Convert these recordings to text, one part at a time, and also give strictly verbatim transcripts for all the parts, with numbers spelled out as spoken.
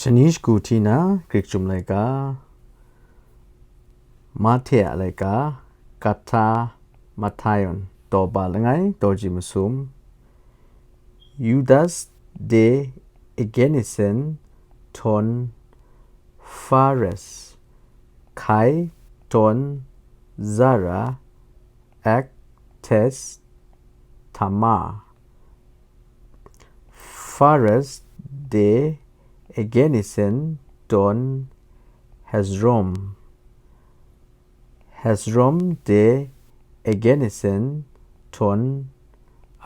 Shani shagu hti na Grik Chyum Laika, Mahte a laika, Kata Mathayon, daw ba langai, daw ji masum. Yudas de Egenisen ton Fares, kai ton Zara, ek tes Tamar. Fares de Egenisen ton Hezrom. Hezrom de Egenisen ton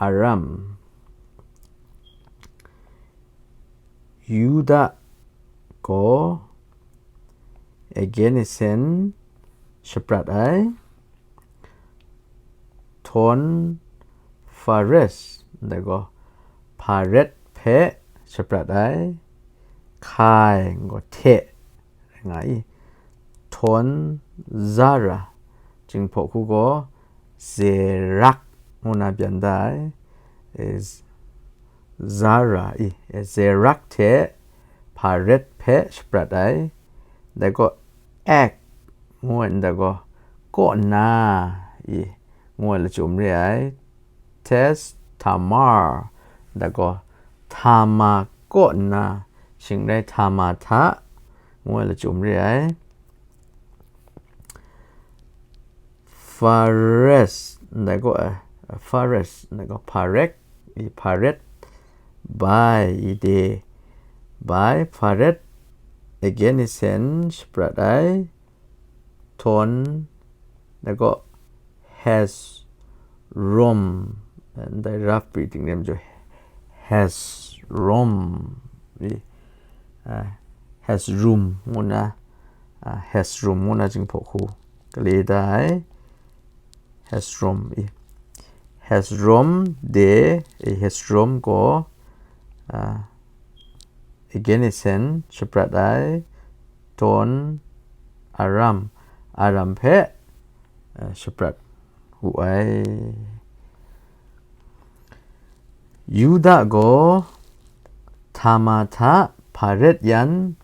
Aram. Yuda gaw Egenisen shaprat ai. Ton Fares, ndai gaw Paret hpe shaprat ai. Kai gaw hte rai nga i. Ton Zara, Jinghpaw hku gaw Zerak ngu na byan da ai. E, Zara i, e, Zerak hte Paret hpe shaprat ai. Dai gaw ek ngu ai ndai gaw, kaw nna i, ngu ai lachyum re ai. Tes Tamar, dai gaw, Tama kaw nna, shing rai Tama hta, ngu ai lachyum re ai. Fares, ndai gaw, eh, Fares, ndai gaw, Parek, i Paret, bai, i de, bai, Faret, Egenisen, shaprat ai, ton, ndai gaw, Hezrom, ndai rap pri ting nem jo, Hezrom, i, ah, Hezrum ngu na, ah, Hezrum ngu na Jinghpaw hku gale da ai. Hezrom i. Hezrom de, e, Hezrom gaw, ah, Egenisen shaprat ai, ton Aram, Aram hpe, ah, shaprat wu ai. Yuda gaw Tama hta Paret yan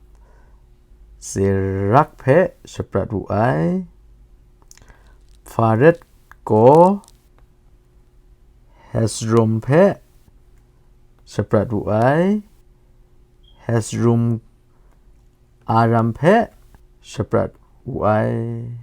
Zerak hpe shaprat wu ai. Paret gaw Hezrom hpe shaprat wu ai. Hezrom Aram hpe shaprat wu ai.